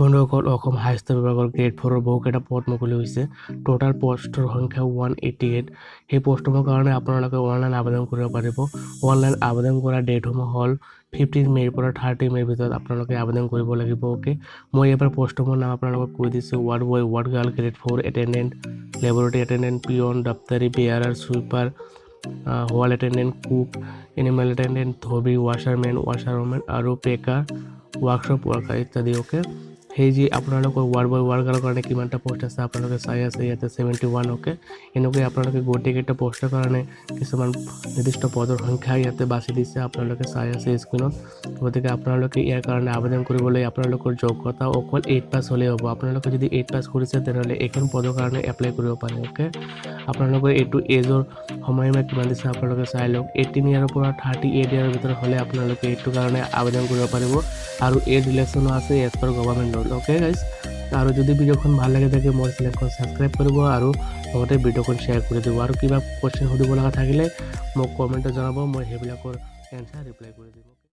বন্ধুসকল, অসম স্বাস্থ্য বিভাগৰ গ্ৰেড ফ'ৰৰ বহুকেইটা পদ মুকলি হৈছে। টোটেল পষ্টৰ সংখ্যা 188। সেই পষ্টসমূহৰ কাৰণে আপোনালোকে অনলাইন আবেদন কৰিব পাৰিব। অনলাইন আবেদন কৰা ডেটসমূহ হ'ল 15 মে'ৰ পৰা 30 মে'ৰ ভিতৰত আপোনালোকে আবেদন কৰিব লাগিব। অ'কে, মই এবাৰ পষ্টসমূহৰ নাম আপোনালোকক কৈ দিছোঁ: ward boy, ward girl, grade 4 attendant, laboratory attendant, peon, দাপ্তাৰী, bearer, sweeper, hall attendant, cook, animal attendant, ধবি, ৱাছাৰমেন, ৱাছাৰওমেন আৰু পেকাৰ, ৱৰ্কশ্বপ ৱৰ্কাৰ ইত্যাদি। অ'কে, সেই যি আপোনালোকৰ ৱাৰ্ড বয়, ৱাৰ্ড গাৰ্লৰ কাৰণে কিমানটা পষ্ট আছে আপোনালোকে চাই আছে ইয়াতে, 71। অ'কে, এনেকৈ আপোনালোকে গোটেইকেইটা পষ্টৰ কাৰণে কিছুমান নিৰ্দিষ্ট পদৰ সংখ্যা ইয়াতে বাছি দিছে, আপোনালোকে চাই আছে স্ক্ৰীণত। গতিকে আপোনালোকে ইয়াৰ কাৰণে আবেদন কৰিবলৈ আপোনালোকৰ যোগ্যতা অকল 8 পাছ হ'লেই হ'ব। আপোনালোকে যদি 8 পাছ কৰিছে, তেনেহ'লে এইখন পদৰ কাৰণে এপ্লাই কৰিব পাৰে। অ'কে, আপোনালোকৰ এইটো এজৰ সময়সীমা কিমান দিছে আপোনালোকে চাই লওক। 18 ইয়াৰৰ পৰা 38 ইয়াৰৰ ভিতৰত হ'লে আপোনালোকে এইটো কাৰণে আবেদন কৰিব পাৰিব আৰু এজ ৰিলেক্সেশ্যনো আছে as per government rule. Okay guys, আৰু যদি ভিডিঅ'খন ভাল লাগে থাকে, মোৰ চেনেলখন ছাবস্ক্ৰাইব কৰিব আৰু লগতে ভিডিঅ'খন শ্বেয়াৰ কৰি দিব। আৰু কিবা কুৱেশ্যন সুধিব লগা থাকিলে মোক কমেণ্টত জনাব, মই সেইবিলাকৰ এনচাৰ ৰিপ্লাই কৰি দিম।